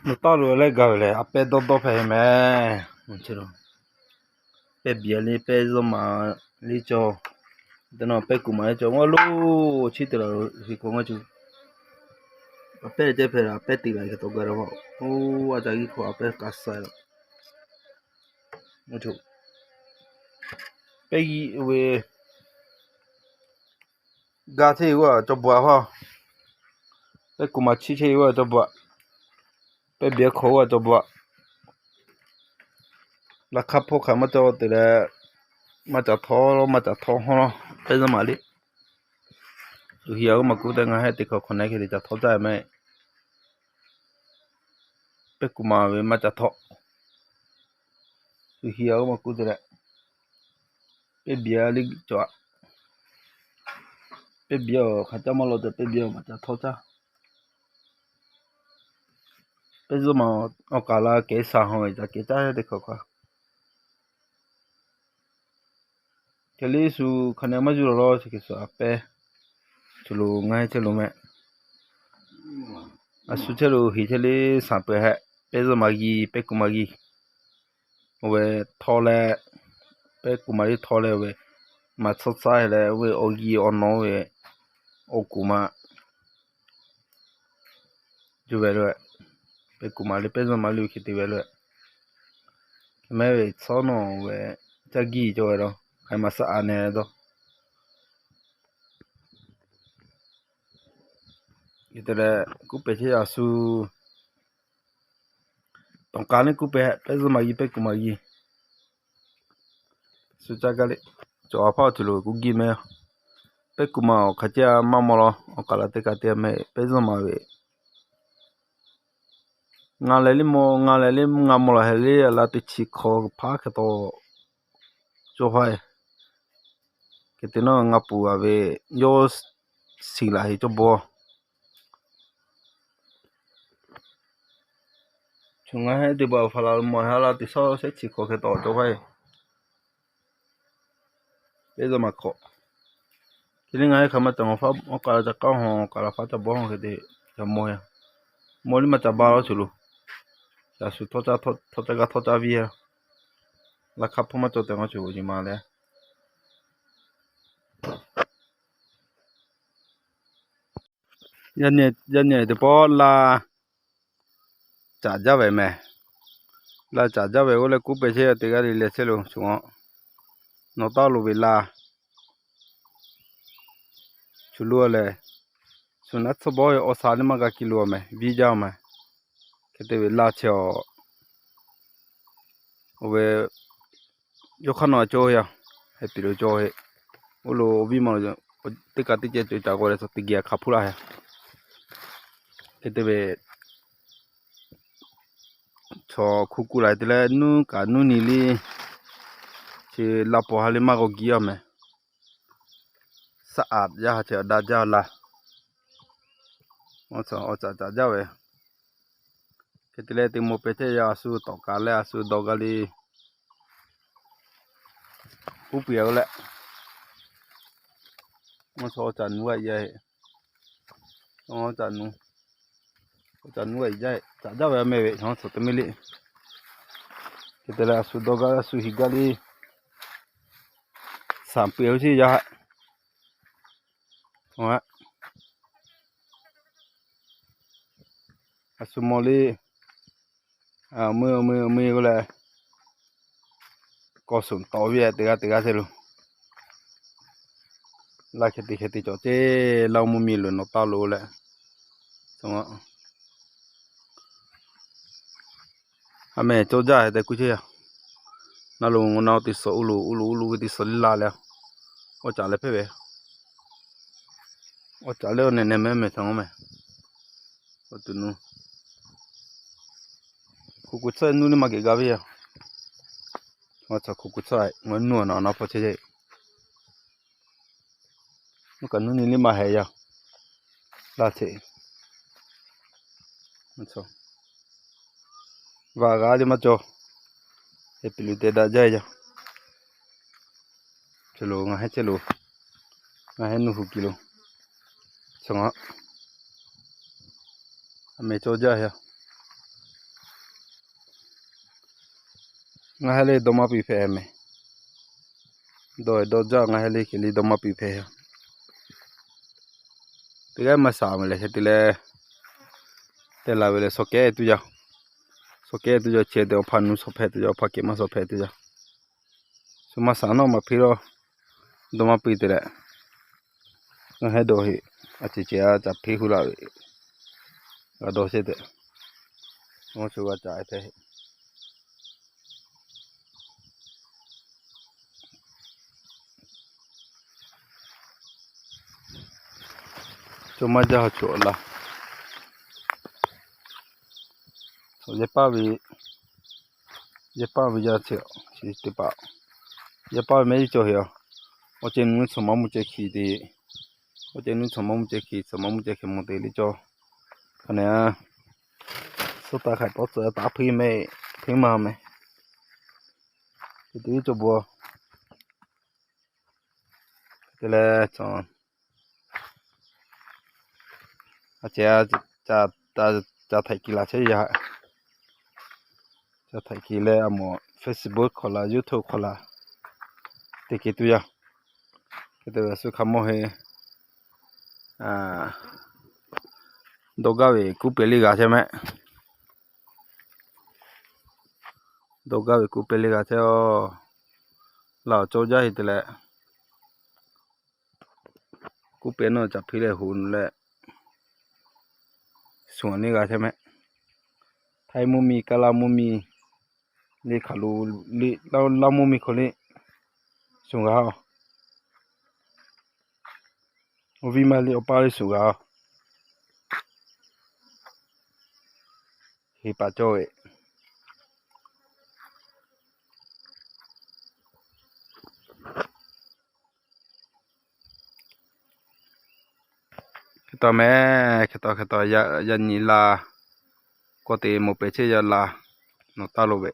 Nawˬ taˇ lo leh gaˬ ve lehˬ, a pehˇ dawˇ dawˇ hpehꞈ meh. Pehˇ biˬ a le, pehˇ zuhˇ maˍ le cawˬ, te na pehˇ kuˬ maˍ le cawˬ, ngaw lo chiˉ te la ve k'o ngaˬ cu a pehˇ ceh hpehꞈ la, a pehˇ te la ve hk'e tawꞈ gaˬ la. Oˇ, a ca g'uiˇ hk'aw a pehˇ k'a sha la. Pehˇ g'uiˇ ve ga chehˇ ve g'uˇ a cawˬ bvuhꞈ a hpaˇ, pehˇ kuˬ maˍ chiˇ chehˇ ve g'uˇ a cawˬ bvuhꞈ, pehˇ biˬ a hk'aw g'uˇ a cawˬ bvuhꞈ. Laꞈ hk'aˇ hpawˇ hk'aˬ maˇ cawˬ te leh, maˇ caꞈ htawˇ, maˇ caꞈ htawˇ hawˇ la, pehˇ zuhˇ maˍ le. Shu hiˉ a g'uˇ maˬ kuˉ te ngaˬ hehˉ teˇ hkawꞈ hk'awꞈ na hk'e te caꞈ htawˇ caˇ meh. Pehˇ kuˬ maˍ ve maˇ caꞈ htawˇ. Shu hiˉ a g'uˇ maˬ kuˉ te leh, pehˇ biˬ a le cawˬ a. Pehˇ biˬ a hk'aˬ caˇ maˇ law te, pehˇ biˬ a maˇ caꞈ htawˇ caˇ. Pehˇ zuhˇ maˍ awˬ kaˍ la kehˬ shaˍ hawˬ ve caꞈ kehˬ caˇ teˇ hkawꞈ hk'a. Hk'e le shu hk'aˬ ne maˇ yuˬ la law chi hk'e shu a pehˇ, shu lo ngaˬ hehˉ chehˇ lo meh. A shu chehˇ lo hiˍ chehˇ le, shaˍ peuˬ hehꞈ, pehˇ zuhˇ maˍ g'i, pehˇ kuˬ maˍ g'i. Oˇ ve htawˇ leh, pehˇ kuˬ maˍ le htawˇ leh oˇ ve maˍ tsuhˇ tsuhˇ leh oˇ ve awˬ g'i awˬ nawˬ oˇ ve awˬ kuˬ maˍ yuˬ ve lo. Pehˇ kuˬ maˍ le pehˇ zuhˇ maˍ le hk'e te ve lo. Hk'e meh ve tsuhˇ nawˬ ve caˇ giˇ cawˬ ve la, hk'aˬ maˇ shaꞈ a neh dawˇ. Hk'e te leh kuˉ pehˍ chehˇ a shu tawꞈ k'a le kuˉ pehˍ hehꞈ, pehˇ zuhˇ maˍ g'i, pehˇ kuˬ maˍ g'i. Shu caˇ gaˇ le, cawˬ a hpaˇ awˬ ceuˬ lo kuˬ giˇ meh. Pehˇ kuˬ maˍ awˬ hk'aˬ ceh maˇ maw la, awˬ kaˍ la teˇ kaꞈ te meh, pehˇ zuhˇ maˍ ve ngaˬ lehˬ le maw, ngaˬ lehˬ le ngaˬ maw la hehꞈ le, a la teˇ chi hk'aw hpaˇ hk'e taw cawˇ hpaˇ e. Hk'e te na ngaˬ puˍ a ve yawˇ shiˍ laꞈ heˍ cawˇ bawˇ. Shu ngaˬ hehˉ teˇ baˬ awˬ hpaˍ la maw hehꞈ la teˇ shawˉ shehˉ chi hk'aw hk'e taw cawˇ hpaˇ e. Pehˇ zuhˇ maˍ hk'awꞈ. Hk'e le ngaˬ hehˉ hk'aˬ maˇ caꞈ maw hpaˇ awˬ kaˍ la ca k'aˉ hawˬ, awˬ kaˍ la hpaˇ ca bawˇ hawˬ hk'e te ca maw e. Maw le maˇ ca ba la shu lo. Ca shu htawˇ caˇ gaˇ htawˇ caˇ viˇ a. Laꞈ hk'aˇ hpawˇ maˇ cawˬ tehꞈ ngaˬ shu g'o nyi ma leh Yaˇ nyi teˇ pawˆ laˇ caꞈ jaˇ ve meh. Laˇ caꞈ jaˇ ve oˇ leh kuˉ pehˍ chehˇ a teˇ g'aˇ le leh chehˇ lo shu a. Nawˬ taˇ lo ve laˇ shu lo leh, shu naˉ tsuhˇ bawˆ ve awˬ shaˍ le maˇ g'a ki lo meh, viˇ jaˇ meh. Hk'e te ve laˇ chehˇ a. Oˇ ve yawˇ hk'aˇ nawˬ a cawˇ ve yaˇ, heh piˍ lo cawˇ ve. Oˇ lo viˇ ma teˇ kaꞈ teˇ ceh co caꞈ k'o leh chaw teˇ geh hk'a hpuˇ laˇ heh. Hk'e te ve chaw hkuˇ kuˬ la te leh nuˇ kaꞈ nuˇ nyi le, chi laˇ paw ha le maˇ g'aw giˇ a meh. Saˉ aꞈ jaˇ ha che awˬ daꞈ jaˇ laˇ. Awˬ caꞈ caꞈ jaˇ ve. Hk'e te leh teˇ maw pehˍ chehˇ yaˇ a shu tawꞈ kaꞈ leh a shu dawˇ gaˇ le. Puˇ piˇ a k'o leh, awˬ caꞈ nuˇ a yaˇ, awˬ caꞈ nuˇ, awˬ caꞈ nuˇ a yaˇ, caꞈ jaˇ ve a meh ve chaw te meh le. Hk'e te leh a shu dawˇ gaˇ a shu hiˍ gaˇ le. Shaˍ piˍ a ve chi yaˇ. A shu maw le, mui mui mui k'oˆ leh, k'awꞈ suhˍ tawˍ ve teˇ g'aˇ teˇ g'aˇ te lo. Laˇ hk'e te hk'e te cawˬ ceˇ, laˇ mvuhˇ miˬ lo nawˬ taˇ lo leh, a meh cawˇ jaˇ heh tehꞈ kuˇ chehˇ yaˇ. Na lo na teˇ suhˍ uˉ lo uˉ lo uˉ lo ve teˇ suhˍ le laˇ leh, awˬ caꞈ leh hpehˇ ve, awˬ caꞈ leh awˬ nehˬ nehˬ meh meh htaꞈ ngaw meh. Awˬ tuˬ nu hk'oꞈ kuˬ tsuhˇ nuˇ le maˇ geh gaˇ ve yaˇ. Awˬ caꞈ hk'oꞈ kuˬ tsuhˇ ngaw nuˇ a na na hpawˇ chehˇ chehˇ. Nuˇ kaꞈ nuˇ nyi le maˇ heh yaˇ. Laˇ cheꞈ, vaꞈ g'a le maˇ cawˬ. Heh piˍ lo te daꞈ jaˇ yaˇ. Chi lo ngaˬ hehˉ chehˇ lo, ngaˬ hehˉ nuˇ hu kiˬ lo, a meh cawˇ jaˇ yaˇ. Ngaˬ heh le dawˇ maˇ piˇ hpehꞈ mehˍ. Dawˇ dawˇ jaˇ, ngaˬ heh le hk'e le dawˇ maˇ piˇ hpehꞈ. Teˇ g'aˇ maˇ shaˍ mehˍ lehˬ hk'e te leh, te la ve lehˬ, suh kehˉ tuˬ yaˇ, suh kehˉ tuˬ yaˇ, chi te awˬ hpaˇ nuˇ suh hpehꞈ tuˬ yaˇ, awˬ hpaˇ kehˬ maˇ suh hpehꞈ tuˬ yaˇ. Shu maˇ shaˍ nawˉ maˇ hpiˇ lawˇ, dawˇ maˇ piˇ te leh, ngaˬ heh dawˇ heˆ. A ceh ceh a caꞈ hpiˇ hu laˇ ve, g'a dawˇ chehˇ tehꞈ, ngaˬ shu g'a caꞈ hpehꞈ. Cawˬ maˇ jaˇ ha choˬ la. Yehˇ paˇ ve, yehˇ paˇ ve yaˇ chi, chi teˇ hpaˍ, yehˇ paˇ ve mehˆ yiˇ cawˬ heˆ a. Awˬ ceh nuˇ tsuhꞈ maˇ mvuhˇ ceh hkiˬ te, awˬ ceh nuˇ tsuhꞈ maˇ mvuhˇ ceh hkiˬ, tsuhꞈ maˇ mvuhˇ ceh hkiˬ mvuhˇ te le cawˬ. Hk'a neh a, suhˉ taˇ hk'aiꞈ pawˆ tcuh taˍ hpuiˇ mehˆ, hpuiˇ ma mehˍ. Te te cawˬ bon. Te leh, a ceh, caꞈ htaiˍ kiˬ laˬ chehˇ yaˇ. Caꞈ htaiˍ kiˬ leh a mawˬ Facebook hk'aw laˬ, YouTube hk'aw laˬ, te kehˬ tuˬ yaˇ. Hk'e te ve shu hk'a mawˇ heˆ. Dawˇ gaˇ ve kuˉ pehˍ le g'a chehˇ mehˆ. Dawˇ gaˇ ve kuˉ pehˍ le g'a chehˇ a. Laˬ awˬ cawˇ jaˇ heˆ te leh, kuˉ pehˍ nawˬ caꞈ hpiˇ leh hoꞈ leh, shuˍ le g'a chehˇ mehˆ. Htaiˇ mvuhˇ miˬ, Kaˇ laˇ mvuhˇ miˬ, le hk'aˬ lo, le Laˇ mvuhˇ miˬ hk'aw le, shuˍ g'a a. Awˬ viˉ maˇ le awˬ paˇ le shuˍ g'a a. Heˍ paˍ cawˇ ve. Hk'e taw mehˍ, hk'e taw hk'e taw, yaꞈ nyi laˇ, kawˆ te mawˬ pehˍ chehˇ yaˇ laˇ, nawˬ taˇ lo ve.